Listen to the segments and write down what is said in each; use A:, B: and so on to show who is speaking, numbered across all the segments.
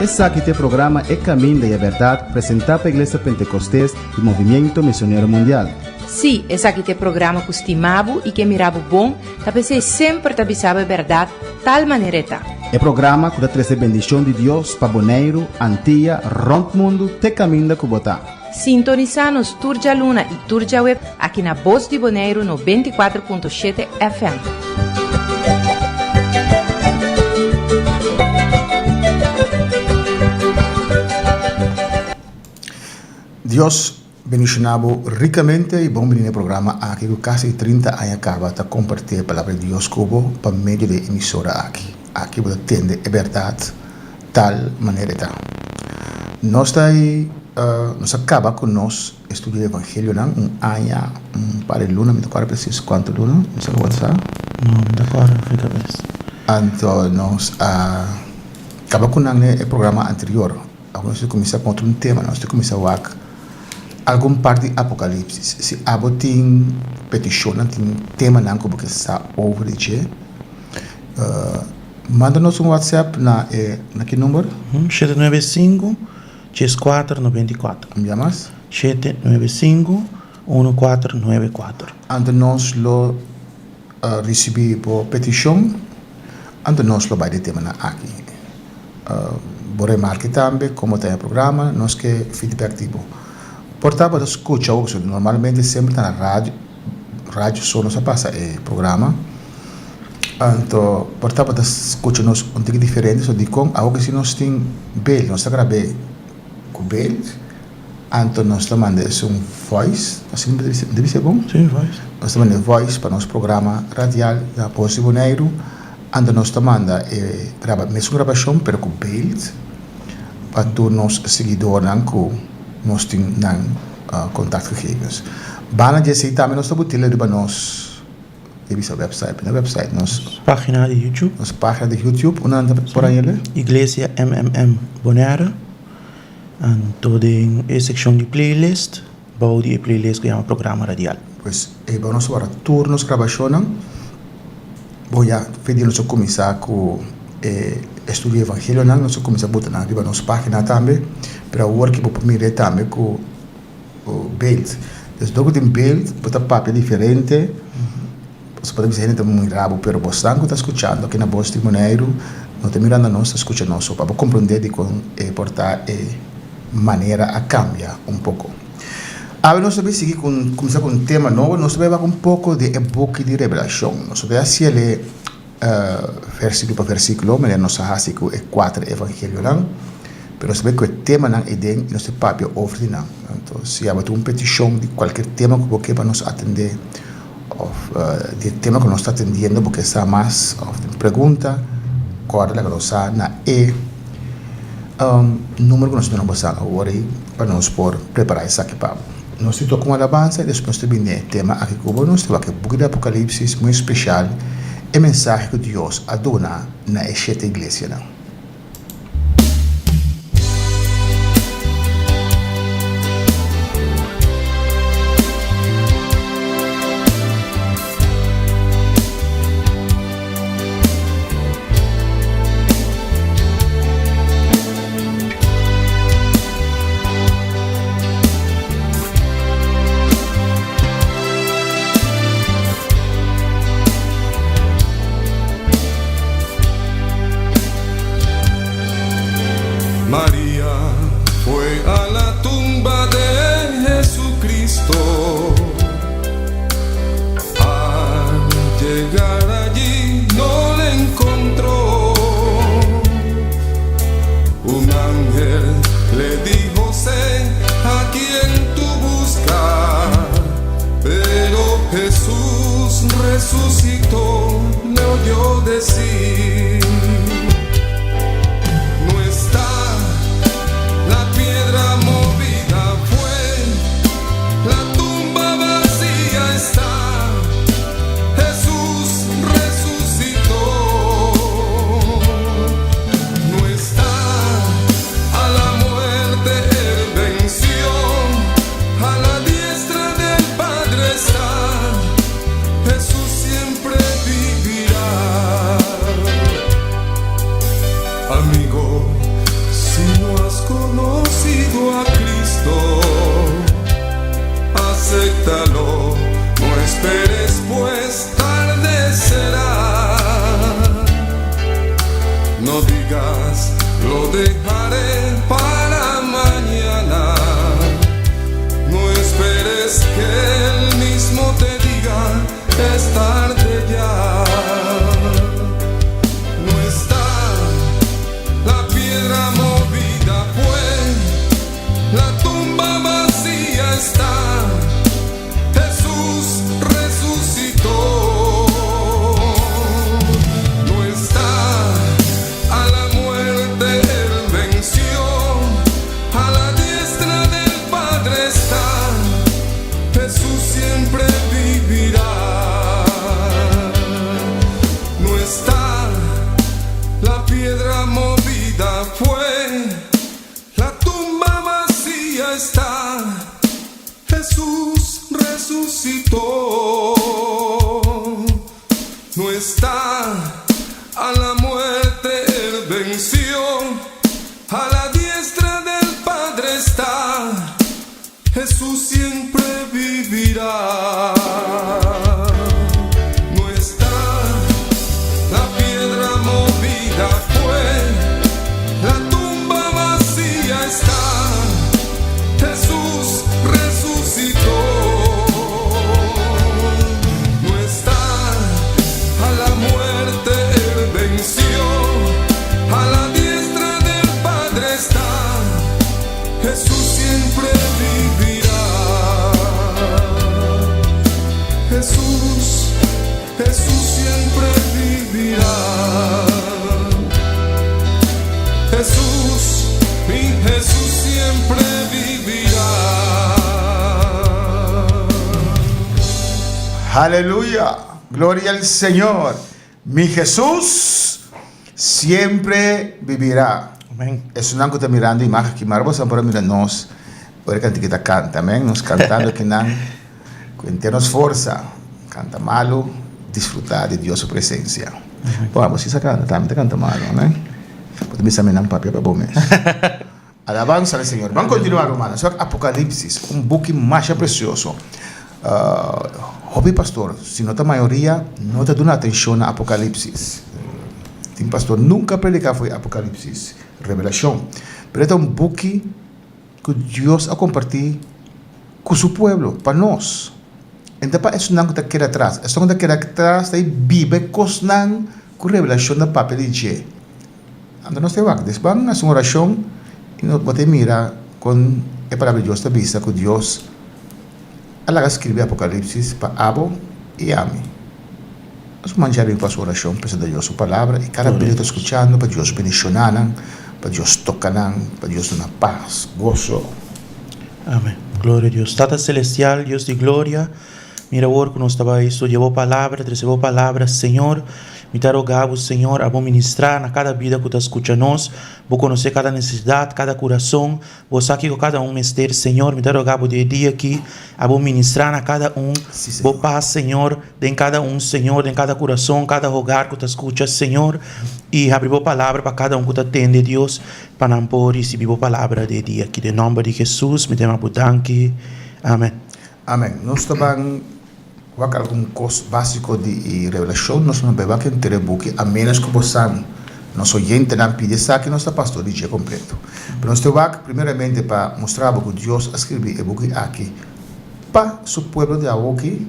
A: Esaki ta e programa E Caminda y e Berdad presenta pa Iglesia Pentecostes y Movimiento Misionero Mundial.
B: Sí, esaki ta e programa ku stima bo i ke mira bo bon, ta p'esei semper ta bisa bo e bèrdat tal manera e ta.
A: E programa ku ta trese bendishon di Dios pa Boneiru, Antia, rònt mundu te kaminda ku bo ta.
B: Sintonisá nos tur djaluna i tur djaweb aki na Bos di Boneiru 94.7 FM.
C: Dios bendiciona bo ricamente y bon bini na e programa aki cu casi 30 aña caba ta comparti e palabra di Dios cu bo pa medio di e emisora aki. Aki bo ta tende e berdad tal manera e ta. Nos ta nos a caba cu nos estudio di evangelionan un aña un par di luna mi ta acorda precies cuanto luna mi sa cu bo ta sa?
D: No mi ta acorda fi cabes.
C: Anto nos a caba cu nan e programa anterior. Awor nos ta cuminsa cu otro un tema, nos ta cuminsa wak algun parti di Apocalipsis. Si abo tin peticionnan, tin temanan cu bo ke sa over di dje, manda nos un WhatsApp na e, na ki number?
D: 795 14 94.
C: Un bia mas?
D: 795 1494.
C: Anto nos lo Ricibi bo peticion, anto nos lo bai di temanan aki. Bo remarke tambe como ta e programa, nos ke feedback di bo. Por ta bo ta scucha awor, pasobra normalmente semper ta na radio, radio so nos a pasa e programa, anto por ta bo ta scucha nos un tiki diferente, so dicon awor ke si nos tin bel, nos ta grab'e cu bel. Anto nos ta manda esun voice, asina mi ta bisa bon?
D: Sí, voice.
C: Nos ta manda e voice pa nos programa radial na Voz di Boneiru. Anto nos ta manda e graba mesun grabashon pero ku beeld pa tur nos siguidornan ku nos tin nan kontaktgegevens. Banda di esei tambe nos ta but'el riba nos ta bisa website, no website, nos
D: Pagina di YouTube.
C: Nos pagina di YouTube, unda nan ta por hañ'el?
D: Iglesia MMM Bonaire. Anto den e sekshon di playlist, bou di e playlist ku yama Programa Radial.
C: Pues e bo nos wara tur nos grabashonnan. Bo ya fe di nos a kuminsá ku e estudio evangelionan, nos a kuminsá buta nan riba nos página tambe, pero awor ke bo por mir'é tambe ku beeld. Dus dor ku tin beeld bo ta papia diferente. Pasobra ta bisa hende ta mira bo, pero bosnan ku ta skuchando aki na Bos di Boneiru no ta mirando nos, ta skucha nos so pa bo komprondé dikon e por ta e manera a kambia un poko. Awe nos ta bai sigui ku kuminsá ku un tema nobo, nos ta bai wak un poko di e buki di Revelashon. Nos ta bai hasi el versíkulo pa versíkulo, manera nos a hasi ku e kuater evangelionan, pero nos ta bai ku e temanan ei den i nos ta papia over di nan. Anto si abo tin un petishon di kualker tema ku bo ke pa nos atendé, Of di e tema ku nos ta atendiendo bo ke sa mas of tin pregunta, kòrda laga nos sa na e numero ku nos duna bo sa awor ei pa nos por prepará esaki pa bo. Nos tin toka un alabansa i despues ta bini e tema aki ku bo. Nos ta wak e buki di Apokalipsis, muy speshal e mensahe ku Dios a duna na e shete iglesianan.
E: Maria fue a la tumba de Jesucristo. Al llegar allí no le encontró. Un ángel le dijo, sé a quien tú buscas. Pero Jesús resucitó, le oyó decir. No está la piedra movida fue, la tumba vacía está, Jesús resucitó. No está a la muerte él venció, a la diestra del Padre está, Jesús siempre vivirá. Lo dejaré para mañana. No esperes que él mismo te diga, es tarde ya. No está la piedra movida fue, la tumba vacía está. Jesús resucitó. No está a la muerte él venció, a la diestra del Padre está. Jesús siempre vivirá. No está la piedra movida fue, la tumba vacía está. Jesús resucitó. No está a la muerte él venció, a la diestra del Padre está. Jesús siempre vivirá. No está la piedra movida fue, la tumba vacía está. Jesús resucitó. No está a la muerte él venció, a la diestra del Padre está. Jesús siempre vivirá. Jesús, Jesús siempre vivirá. Jesús, mi Jesús siempre vivirá.
C: Aleluya. Gloria al Señor. Mi Jesús siempre vivirá.
D: Amèn.
C: Esnan ku ta mirando imágen aki, ma boso por mira nos, ora kantika ta kanta, amèn. Nos kantando akinan, ku henter nos forsa, kanta malu, disfrutá di Dios su presensia. Bon, abo si sa kanta, tambe ta kanta malu, amèn. Bo ta bisa mi nan papia pa bo mes. Alabansa al Señor. Ban kontinuá, rumannan. So Apokalipsis, un buki masha presioso. Hopi pastor, si no ta mayoria, no ta duna atenshon na Apokalipsis. Tin pastor nunka a prediká for di Apokalipsis, Revelashon. Pero e ta un buki ku Dios a kompartí ku su pueblo, pa nos. Enta pa esunnan ku ta keda atras. Esun ku ta keda atras ta e biba e kosnan ku Revelashon ta papia di dje. Anto nos ta wak des ban hasi un orashon i nos bo ta mira kon e palabra di Dios ta bisa ku Dios a laga skribi Apokalipsis pa abo i ami. Nos mancha bin pa su orashon presenta Dios su palabra i kada bida ku ta skuchando pa Dios bendishoná nan, pa Dios toka nan, pa Dios duna pas, goso.
D: Amen. Gloria a Dios. Tata Celestial, Dios di gloria, mira awor ku nos ta bai studia bo palabra, trese bo palabra, Señor. Mi ta roga bo, Señor, a bo ministrá na kada bida ku ta skucha nos. Bo konosé kada nesesidat, kada kurason. Bo sa kiko kada un mester, Señor. Mi ta roga bo di e dia aki, a bo ministrá na kada un. Bo pas, Señor, den kada un, Señor, den kada kurason, kada hogar ku ta skucha, Señor. I habri bo palabra pa kada un ku ta tende, Dios, pa nan por risibí bo palabra di e dia aki. Den nòmber di Hesus mi ta yama bo danki. Amen.
C: Amen. Nos ta ban Wak algun kos básiko di e Revelashon, nos no beba henter e buki a ménos ku bo sa nos oyentenan pidi esaki, nos ta pastor di dje kompleto. Pero nos ta wak primeramente pa mustra bo ku Dios a skirbi e buki aki pa su pueblo di awoki.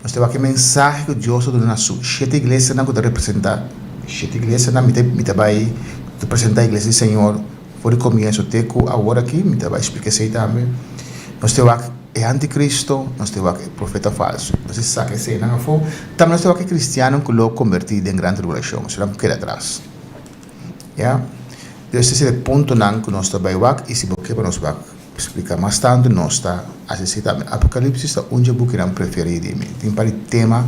C: Nos ta wak e mensahe ku Dios ta duna na su shete iglesianan ku ta representá shete iglesianan. Mi ta mi ta bai presentá iglesia di Señor for di komienso te ku awor aki, mi ta bai splika esei tambe. Nos ta wak. E anticristo, nos ta wak e profeta falso. Nos ta saka eseinan afó. Tambe nos ta wak e cristiannan ku lo kombertí den gran tribulashon, esnan ku keda atras. Ya. Entonces esei ta e puntonan ku nos ta bai wak, i si bo ke pa nos wak splika mas tantu, nos ta hasi esei tambe. Apokalipsis ta un dje bukinan preferí di mi. Tin par di tema,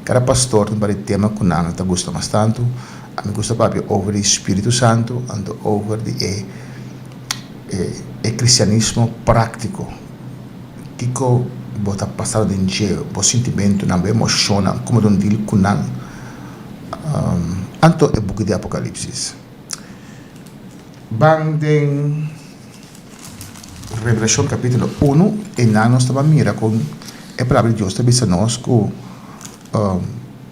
C: kada pastor tin par di tema ku nan ta gusta mas tantu. Ami gusta papia over di Spiritu Santu, anto over di e. E cristianismo practico, kico bo ta pasa den dje, bo sintimentonan, bo emocionnan, como don deal cu nan. Anto e buki di Apocalipsis. Ban den Revelacion capitulo uno, einan nos ta ban mira con e palabra di Dios ta bisa nos cu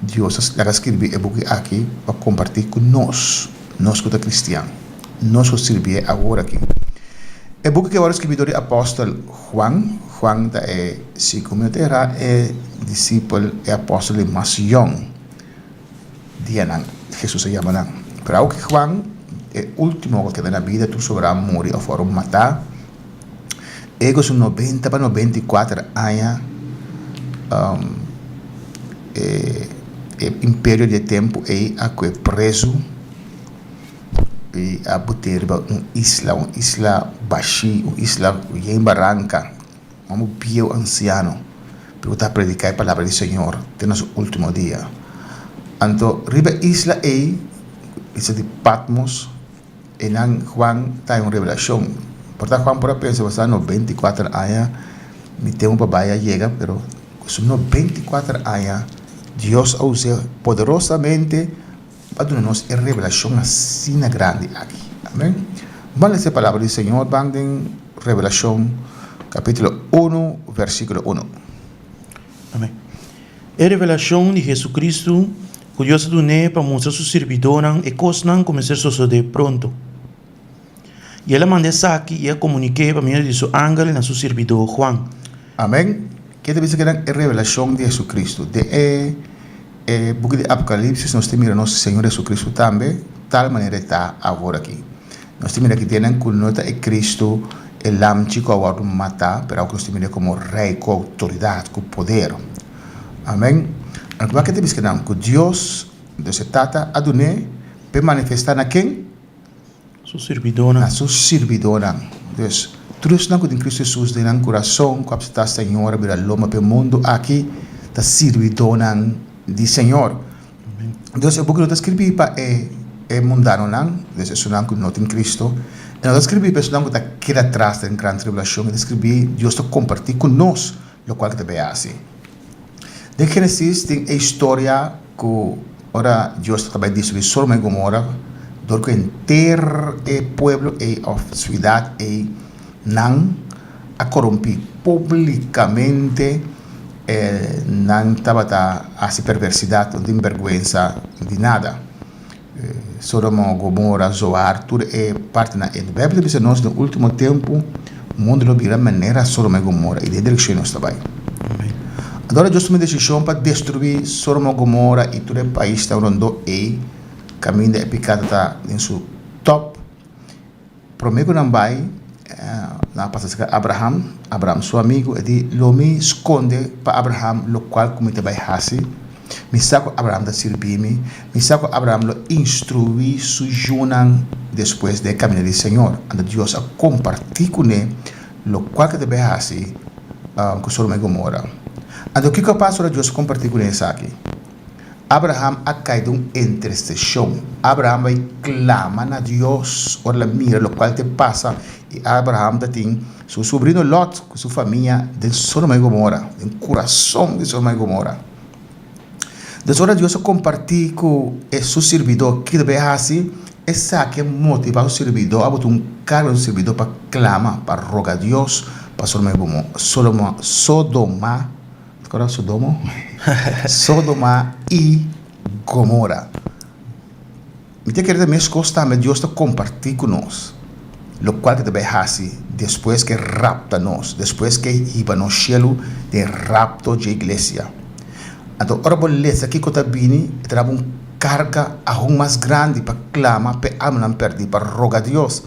C: Dios a laga skirbi e buki aki pa comparti cu nos, nos cu ta cristian. Nos ku sirbié awor aki. E buki ku a wòrdu skibí dor di apòstel Juan. Juan ta e, si ku mi no ta erá, e disipel, e apòstel di mas yòn dianan Hesus a yama nan. Pero awo ki Juan, e último ku a keda na bida, tur sobrá a muri òf wòrdu matá. E ku su 90 pa 94 aña, e imperio di e tempu ei a kue prezu i a bot'é riba un isla, un isla bashí, un isla yen baranka, un homber bieu ansiano, pero ku ta prediká e palabra di Señor te na su último dia. Anto riba e isla ei, isla di Patmos, Einan Juan ta haña un revelashon. Por ta Juan por a pensa pasá 94 aña mi tempu pa bai a yega, pero ku su 94 aña Dios a us'é poderosamente pa duna nos e revelashon asina grandi aki. Amen. Ban lesa e palabra di Señor, ban den Revelashon kapítulo unu versíkulo unu.
D: Amen. E revelashon di Hesukristu ku Dios a dun'é pa mustra su sirbidónan e kosnan ku mester sosodé pronto. I el a manda esaki i a komunik'é pa medio di su angel na su sirbidó Juan.
C: Amen. Ke ta bisa kinan e revelashon di Hesukristu? Den e e buki di Apokalipsis nos ta mira nos Señor Hesukristu tambe tal manera e ta awor aki. Nos ta mira ki dianan ku no ta e Kristu, e Lamchi ku a wòrdu matá, pero awor ku nos ta mira komo Rei ku outoridat, ku poder. Amen. Anto wak ke ta bisa kinan? Ku Dios, Dios e Tata, a dun'é p'e manifestá na ken?
D: Su sirbidónan.
C: Na su sirbidónan. Dus, tur esnan ku tin Kristu Hesus den nan kurason, ku a apseptá Señor, a bira lomba p'e mundu aki, ta sirbidónan di Señor. Dus, e buki no ta skirbí pa e e mundanonan, dus esunnan ku no tin Kristu. E no ta skirbí pa esunnan ku ta keda atras den gran tribulashon. E ta skirbí, Dios ta kompartí ku nos lokual ku ta bai hasi. Den Génesis tin e historia ku ora Dios ta bai destruí Sodoma i Gomora, dor ku henter e pueblo ei òf siudat ei nan a korumpí públikamente, nan tabata hasi perversidat, no tin bèrgwensa di nada. Sodoma, Gomora, Zoar, tur e partinan ei. Beibel ta bisa nos den ultimo tempu mundu lo bira manera Sodoma i Gomora i den e direkshon nos ta bai. Anto ora Dios tuma e desishon pa destruí Sodoma, Gomora i tur e paisnan rondó ei kaminda e piká ta ta den su tòp, Promé ku nan bai, nan a pasa serka Abraham, Abraham su amigu, e di, Lo mi skonde pa Abraham lokual ku mi ta bai hasi. Mi sa ku Abraham ta sirbi mi, mi sa ku Abraham lo instruí su yunan despues den e kaminda di Señor. Anto Dios a kompartí kuné lokual ku e ta bai hasi ku Sodoma i Gomora. Anto kiko a pasa ora Dios a kompartí kuné esaki? Abraham a kai den un interseshon. Abraham bai klama na Dios ora el a mira lokual te pasa i Abraham ta tin su subrino Lot ku su famia den Sodoma i Gomora, den kurason di Sodoma i Gomora. Des ora Dios a kompartí ku e su sirbidó kiko ta bai hasi, esaki a motivá su sirbidó, a bota un karga na su sirbidó pa klama, pa roga Dios pa Sodoma i Gomora, Sodoma, Sodoma. Kora Sodomo? Sodoma i Gomora. Mi ta kere ta meskos tambe Dios ta kompartí ku nos lokual ke ta bai hasi despues ke rapta nos, despues ke hiba nos shelu den rapto dje iglesia. Anto ora bo lesa kiko ta bini e ta daba un karga aun mas grandi pa klama p'e almanan pèrdí, pa roga Dios.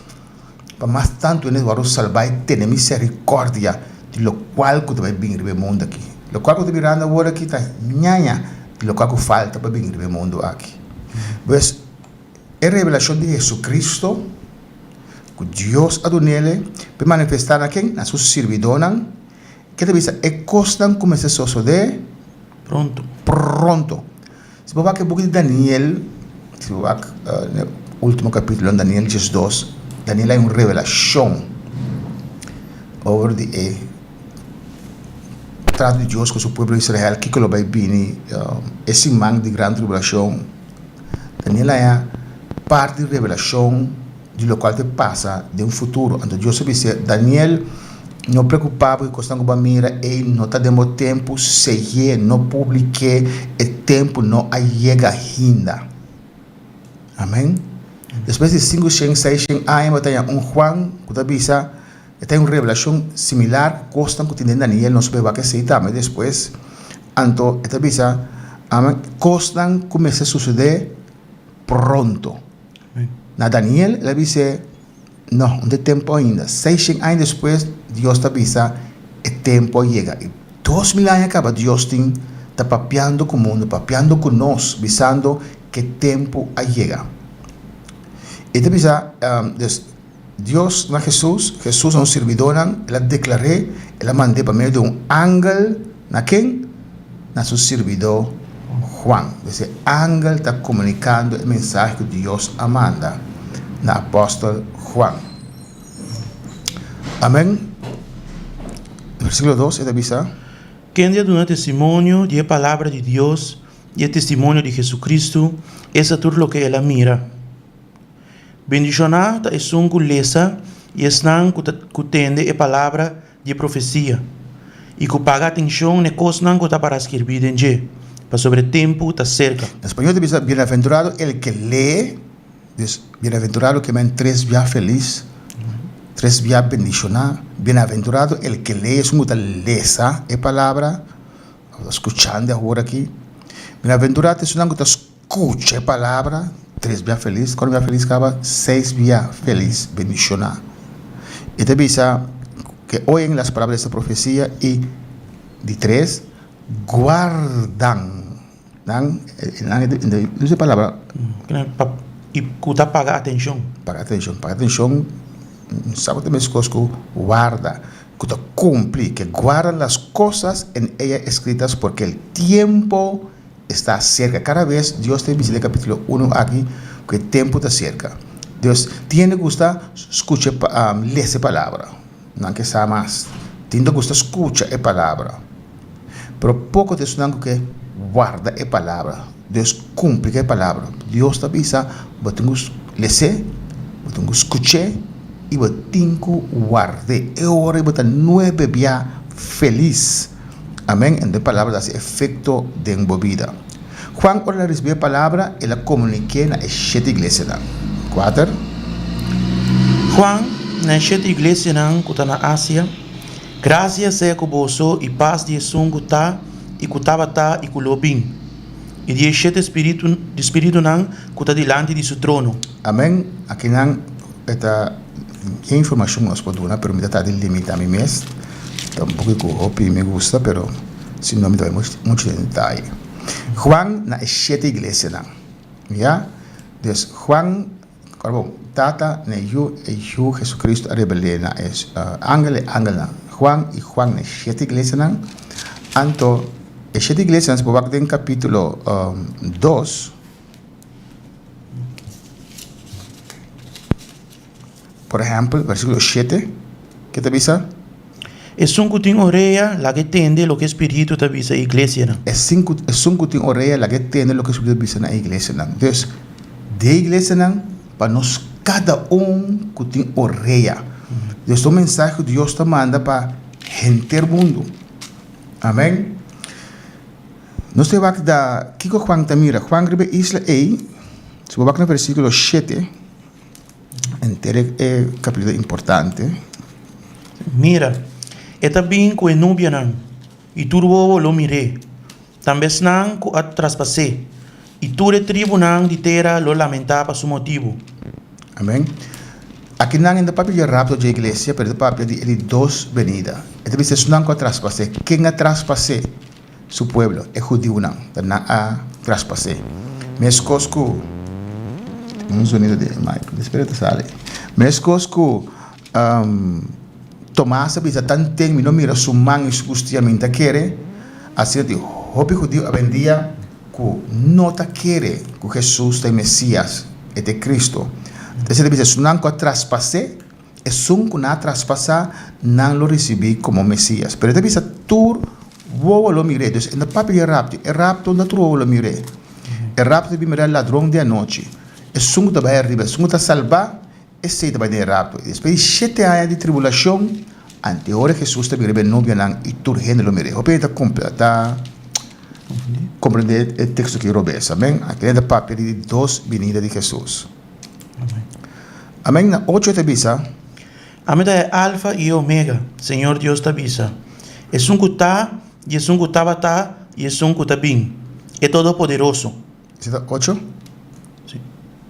C: Pa mas tantu hende wòrdu salbá i tene miserikòrdia di lokual ku ta bai bin riba e mundu aki. Lokual ku ta birando awor aki ta ñaña di lokual ku falta pa bin riba e mundu aki. Pues, e revelashon di Hesukristu ku Dios a dun'el pa e manifestá na ken? Na su sirbidónan. Ke ta bisa e kosnan ku mester sosodé
D: Pronto.
C: pronto. Si bo wak e buki di Daniel, si bo wak e ultimo kapitulo Daniel 12, Daniel hay un revelashon over di e trato di Dios ku su pueblo Israel, kiko lo bai bini e siman di gran tribulashon. Daniel haña parti di revelashon di lokual ta pasa den futuro. Anto Dios a bis'é, Daniel, no preokupá bo ku e kosnan ku bo a mira ei no ta den bo tempu, sey'é, no publik'é, e tempu no a yega ainda. Amèn. Despues di 500, 600 aña bo ta haña un Juan ku ta bisa e ta un revelashon similar ku kosnan ku tin den Daniel, nos por wak esei tambe despues. Anto e ta bisa, Amen, kosnan ku mester susedé pronto. Na Daniel el a bis'é, No, un ta e tempu ainda. Seishent aña despues Dios ta bisa, E tempu a yega. I 2000 aña kaba Dios tin ta papiando ku mundu, papiando ku nos, bisando ku e tempu a yega. E ta bisa, dus, Dios na Hesus, Hesus na un sirbidónan, el a deklar'é, el a mand'é pa medio di un angel na ken? Na su sirbidó Juan. Dus e angel ta komunikando e mensahe ku Dios a manda na apòstel Juan. Amèn. Versíkulo 2 e ta bisa.
D: Kende a duna testimonio di e palabra di Dios i e testimonio di Hesukristu, esta tur loke el a mira. Bendishoná ta esun ku lesa i esnan ku ta ku tende e palabra di e profesia i ku paga atenshon na e kosnan ku ta para skirbí den dje, pasobra e tempu ta serka.
C: Na spañol ta bisa, Bienaventurado el ke lee, dus bienaventurado ke men tres bia felis, tres bia bendishoná, bienaventurado el ke lee, esun ku ta lesa e palabra, ku ta skuchando awor aki, bienaventurado ta esunnan ku ta Skucha e palabra, tres bia felis, kuater bia felis kaba, seis bia felis, bendishoná. E ta bisa ke oyen las palabras de esta profesia i di tres, guardan nan, nan e usa e palabra.
D: I ku ta paga atenshon.
C: Paga atenshon, paga atenshon sa ku ta meskos ku warda, ku ta kumpli, ke guardan las kosas en ella eskritas porque el tiempo Está cerca. Cada vez Dios ta bisa den capítulo uno aki cu e tempo ta cerca. Dios tin hende gusta scucha lesa e palabra. Nan ke sa mas. Tin ta gusta scucha e palabra. Pero poco ta esunnan cu ke warda e palabra. Dios cumpli cu e palabra. Dios ta bisa bo tin cu les'e, bo tin cu scuch'e y bo tin cu ward'e. E ora bo ta nuebe bia feliz. Amen, en e palabra ta hasi efekto den bo bida. Juan ora el a risibí e palabra, el a komunik'é na e shete iglesianan. Kuater.
D: Juan, na e shete iglesianan ku ta na Asia, Grasia sea ku boso i pas di esun ku ta, i ku tabata, i ku lo bin, i di e shete spiritu di spiritunan ku ta dilanti di su trono.
C: Amen, akinan e ta. E informashon nos por duna pero mi ta trata di limita mi mes tampoco ku hopi mi gusta pero si no mi ta bai mucho den detaye. Juan na e shete iglesianan ya dus Juan ora bon tata na e yu e yu Jesucristo a rebel'é na e angel e angelnan Juan i Juan na e shete iglesianan anto e shete iglesianan si bo wak den kapitulo dos. Por ehèmpel, versíkulo shete, ke ta bisa?
D: Esun ku tin orea, laga e tende loke e Spiritu ta bisa e iglesianan.
C: Esun ku, esun ku tin orea, laga e tende loke e Spiritu ta bisa na e iglesianan. Dus, den e iglesianan, pa nos kada un ku tin orea. Dus ta un mensahe ku Dios ta manda pa henter mundu. Amèn. Nos ta wak da kiko Juan ta mira. Juan riba e isla ei, si bo wak na versíkulo shete, henter e kapítulo ta importante.
D: Mira, e ta bin ku e nubianan, i tur wowo lo mir'é, tambe esnan ku a traspas'é, i tur e tribunan di tera lo lamentá pa su motibu.
C: Amén. Akinan e no ta papia di e rapto dje iglesia, pero e ta papia di e di dos benida. E ta bisa esnan ku a traspas'é. Ken a traspas'é? Su pueblo, e hudiunan, ta nan a traspas'é. Meskos ku, un sonido di mic, mi spera ta sali. Meskos ku Tomas a bisa, Tanten mi no mira su man i su kustia, mi no ta kere. Asina tin hopi hudiu awendia ku no ta kere ku Hesus ta e Mesias, e ta e Kristu. Esei ta bisa, esunnan ku a traspas'é, Esun ku nan a traspasá, nan lo risibí komo Mesías. Pero e ta bisa, Tur wowo lo mir'é. Dus e no papia di e rapto. E rapto no tur wowo lo mir'é. E rapto ta bin mira ladron di anochi. Esun ku ta bai ariba, esun ku ta salbá, esei ta bai den e rapto. I despues di shete aña di tribulashon, anto e ora Hesus ta bin riba e nubianan i tur hende lo mir'é. Hopi hende ta ta komprendé e teksto aki robes. Amen. Aki hende ta papia di di dos binida di Hesus. Amèn. Na ocho e ta bisa.
D: Ami ta e Alfa i e Omega, Señor Dios ta bisa, Esun ku ta, i Esun ku tabata, i Esun ku ta bin, e Todopoderoso.
C: Esei ta ocho?
D: Sí,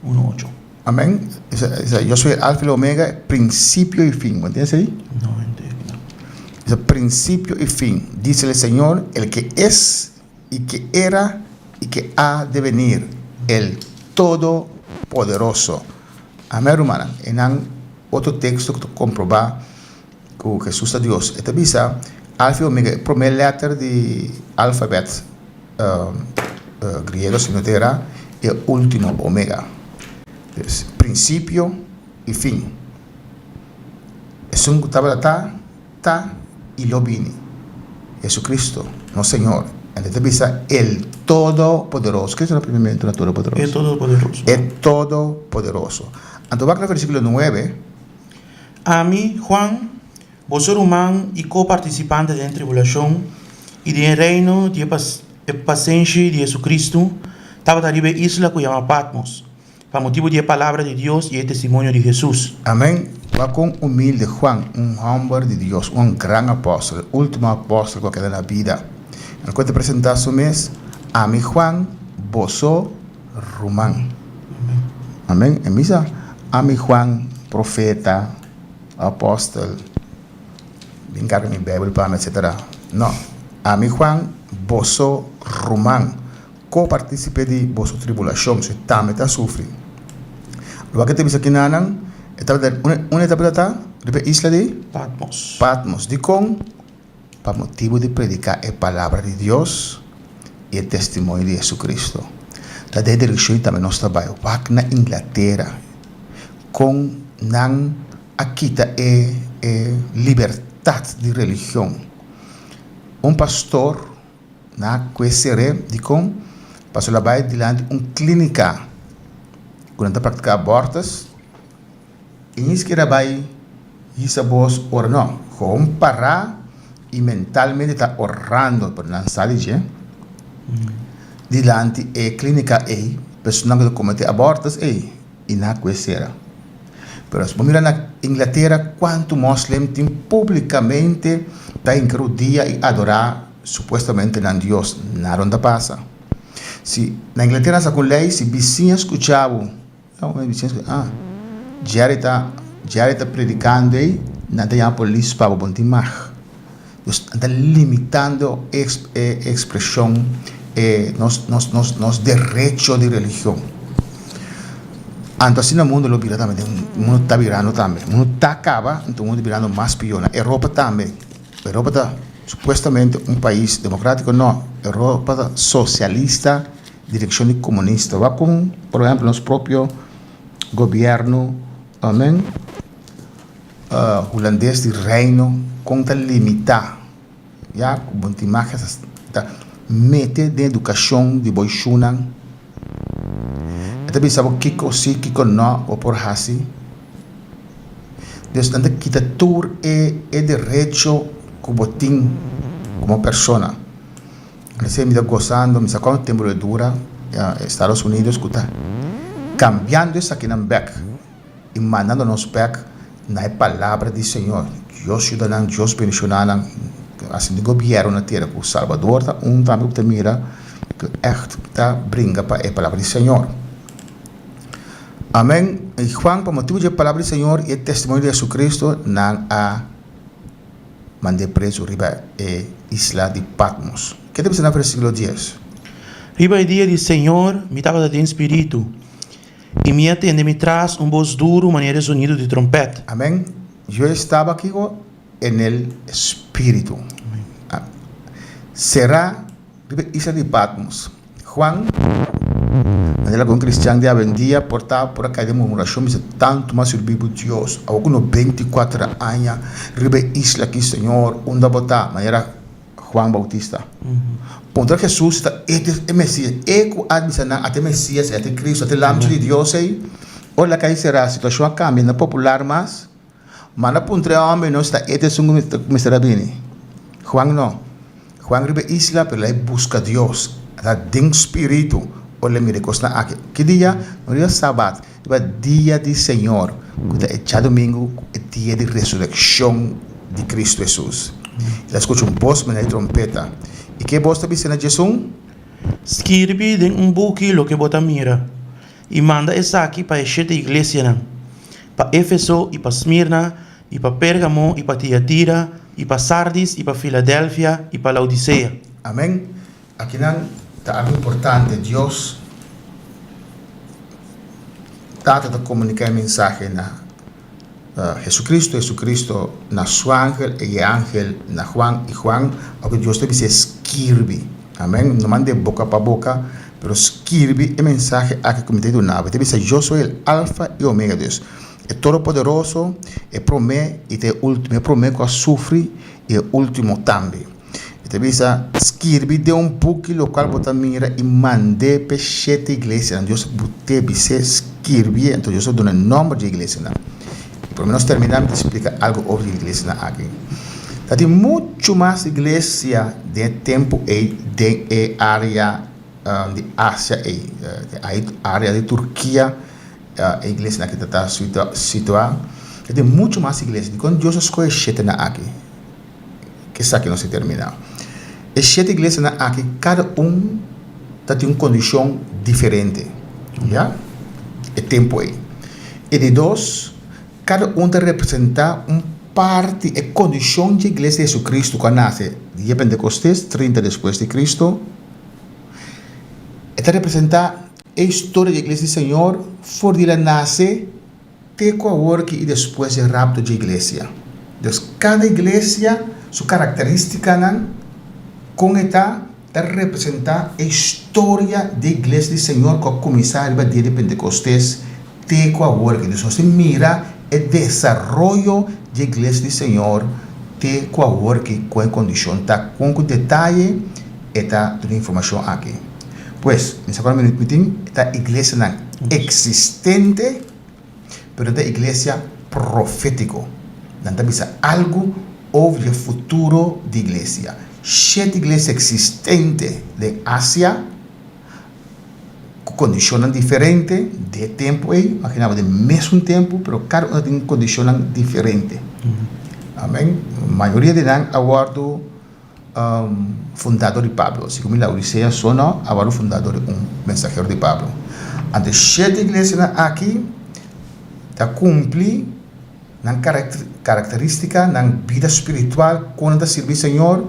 D: uno ocho.
C: Amèn. Esei, Yo soy el Alfa i el Omega, prinsipio i fin. Bo ntende esei?
D: No, ntende.
C: Esei prinsipio i fin. Dice el Señor, el ke es, i ke era, i ke ha de venir, el Todopoderoso. Amèn, rumannan. Einan otro teksto ku ta komprobá ku Hesus ta Dios. E ta bisa, Alfa i Omega, e promé lèter di alfabèt griego, si no ta erá, e último, omega. Dus, prinsipio i fin. Esun ku tabata ta, ta i lo bini. Jesucristo, nos Señor. Anto e ta bisa, El Todopoderoso. Kiko ta primeramente na Todopoderoso?
D: E Todopoderoso.
C: E Todopoderoso. Anto wak na versíkulo nuebe.
D: Ami, Juan, boso ruman i ko-partisipante den tribulashon i den e reino di e pasenshi di Jesucristo, tabata riba e isla ku yama Patmos, pa motibu di e palabra di Dios i e testimonio di Hesus.
C: Amen. Wak kon humilde Juan, un hòmber di Dios, un gran apòstel, e último apòstel ku a keda na bida. El ku ta presentá su mes, Ami Juan, boso ruman. Amen. E misa, Ami Juan, profeta, apòstel, bin karga mi Beibel pa mi, etsetera. No. Ami Juan, boso ruman. Ko-partísipe di boso tribulashon, si tambe ta sufri. Loke ta bisa kinanan, e tabata unda e tabata ta? Riba e isla di?
D: Patmos.
C: Patmos. Dikon? Pa motibu di prediká e palabra di Dios i e testimonio di Jesucristo. Ta den e direkshon ei tambe nos ta bai. Wak na Inglatera kon nan a kita e e libertat di religion. Un pastor Na ku e ser'é dikon pasobra el a bai dilanti un klínika ku nan ta praktiká abortus i ni sikiera bai hisa bos ora no, gewoon pará i mentalmente ta orando pero nan sa di dje dilanti e klínika ei personanan ku ta kometé abortus ei i na ku e sera. Pero si bo mira na Inglatera kuantu mòslem tin públikamente ta hinka rudia i adorá supuestamente nan Dios, nada no ta pasa. Si na Inglatera nan saka un lei si bisiña skucha bo, ah Jerry ta Jerry ta predikando ei, nan ta yama polis pa bo, bo no tin mag. Dus nan ta limitando e ekspreshon, e nos nos nos nos derecho di religion. Anto asina mundu lo bira tambe, mundu ta birando tambe. Mundu ta kaba, anto mundu ta birando mas pió. Na Europa tambe, Europa ta supuestamente un pais demokratiko, no, Europa ta sosialista, direkshon di komunista. Wak kon, por ehèmpel, nos propio gobièrnu, amen. Hulandes di Reino kon ta limitá ya ku bo tin mag ta mete den edukashon di bo shunan. E ta bisa bo kiko si kiko no bo por hasi. Dus nan ta kita tur e e derecho ku bo tin komo persona. Recién mi ta gozando, mi sa cuanto tempo lo dura Estados Unidos ku ta cambiando esakinan bek. I mandando nos bek na e palabra di Señor. Dios yuda nan, Dios bendiciona nan. Asina di gobierno na tera cu Salvador ta un tambe cu ta mira cu echt ta bringa pa e palabra di Señor. Amen. I Juan pa motibo di e palabra di Señor i e testimonio di Jesucristo nan a mand'é preso riba e isla di Patmos. Ke ta bisa na versiculo dies?
D: Riba e dia di Señor mi tabata den spiritu. I mi a tende mi tras un bos duru manera e zonidu di trompèt.
C: Amén. Yo estaba kiko? En el Espíritu. Será riba e isla di Patmos. Juan, manera ku un kristian di awendia por ta por a kai den murmurashon, bisa, Tantu mi a sirbi bo Dios, awor ku no beintikuater aña riba e isla aki, Señor, unda bo ta? Manera Juan Bautista. Puntra Jesús si ta e e Mesías. E ku a bisa nan ata e Mesías, ata e Cristo, ata e Lamchi di Dios ei. Ora el a kai será, situashon a kambia, no popular mas. Manda puntra e hòmber no si ta e ta esun ku mester a bini. Juan no. Juan riba e isla, pero el a buska Dios. El a den spiritu ora el a mira e kosnan aki. Ki dia? No riba sabat. Riba dia di Señor, ku ta e djadumingu ku e dia di resurekshon di Kristu Hesus. El a skucha un bos manera di trompeta. I ke bos ta bisa na djesun?
D: Skirbi den un buki loke bo ta mira, i manda esaki pa e shete iglesianan, pa Efeso i pa Smirna i pa Pergamo i pa Tiatira i pa Sardis i pa Filadelfia i pa Laodisea.
C: Amen. Akinan ta algu importante, Dios Tata ta komuniká e mensahe na Jesucristo, Jesucristo na su angel i e angel na Juan i Juan oke Dios ta bis'é skirbi. Amen. No mand'é boka pa boka, pero skirbi e mensahe aki ku mi ta duna bo. E ta bisa, Yo soy el Alfa i Omega, Dios e Todopoderoso, e promé i ta e último, e promé ku a sufri i e último tambe. E ta bisa, Skirbi den un buki lokual bo ta mira i mand'é p'e shete iglesianan. Dios a but'é bis'é skirbié, anto Dios a duna e nòmber dje iglesianan. I promé nos terminá mi ta splika algu over di e iglesianan aki. Ta tin muchu mas iglesia den e tempu ei den e área di Asia ei, e área di Turkia e iglesianan aki ta ta situá. Ta tin muchu mas iglesia. Dikon Dios a skohe e shetenan aki? Esaki nos a terminá. E shete iglesianan aki kada un ta tin un kondishon diferente, ya, e tempu ei. E di dos, kada un ta representá un parti, e kondishon dje iglesia di Jesucristo ku a nase dia Pentekostes, 30 despues di Cristo, e ta representá e historia di iglesia di Señor for di el a nase, Te ku aworki i despues e rapto dje iglesia. Dus kada iglesia su karakterístikanan, kon e ta, ta representá e historia di e iglesia di Señor ku a kuminsá riba dia di Pentekostes te ku aworki. Dus nos ta mira e desaroyo dje iglesia di Señor te ku aworki, kon e kondishon ta, kon ku detaye e ta duna informashon aki. Pues, mi sa kuantu minüt mi tin, e ta iglesianan eksistente. Pero ta iglesia profétiko. Nan ta bisa algu over di e futuro di iglesia. Shete iglesia eksistente den Asia, ku kondishonnan diferente di e tempu ei, imaginá bo den mesun tempu, pero kada un ta tin kondishonnan diferente. Amen. Mayoria di nan a wòrdu fundá dor di Pablo. Segun mi Laodicea so no a wòrdu fundá dor di un mensahero di Pablo. Anto e shete iglesianan aki ta kumpli nan karakterístika, nan bida spiritual, kon nan ta sirbi Señor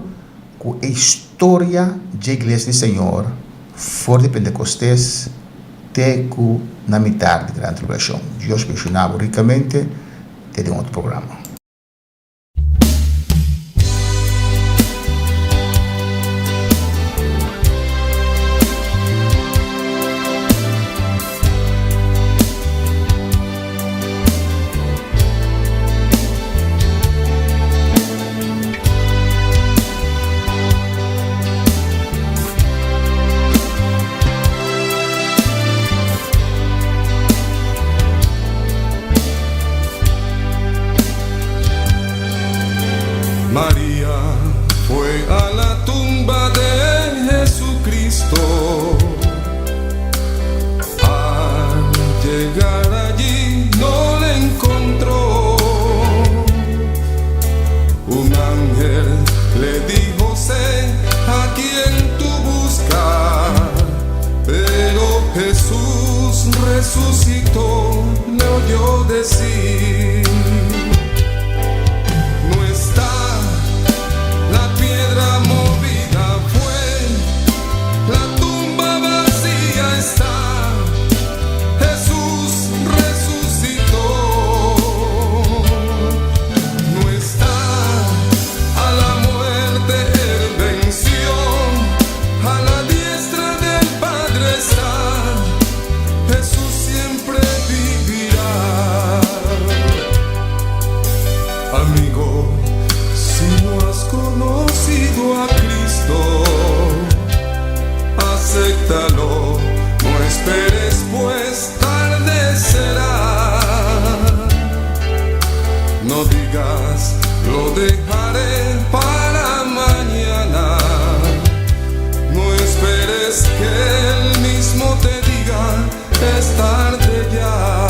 C: ku e historia dje iglesia di Señor for di Pentekostes te ku na mitar di gran tribulashon. Dios benshoná bo rikamente te den otro programa.
E: Maria fue a la tumba de Jesucristo. Al llegar allí no le encontró. Un ángel le dijo, sé a quien tú buscas. Pero Jesús resucitó, le oyó decir. No está la piedra movida fue, la tumba vacía está, Jesús resucitó. No está a la muerte él venció, a la diestra del Padre está, Jesús siempre vivirá. Amigo, si no has conocido a Cristo, acéptalo, no esperes pues tarde será. No digas, lo dejaré para mañana. No esperes que él mismo te diga, es tarde ya.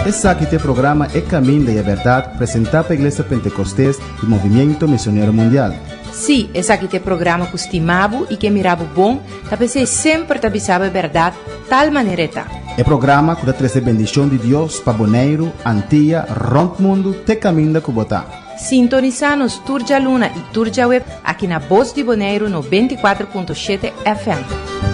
A: Esaki ta e programa E Caminda y e Berdad, presenta pa Iglesia Pentecostes y Movimiento Misionero Mundial.
B: Sí, esaki ta e programa ku stima bo i ke mira bo bon, ta p'esei semper ta bisa bo e bèrdat tal manera e ta.
A: E programa ku ta trese bendishon di Dios pa Boneiru, Antia, rònt mundu te kaminda ku bo ta.
B: Sintonisá nos tur djaluna i tur djaweb aki na Bos di Boneiru 94.7 FM.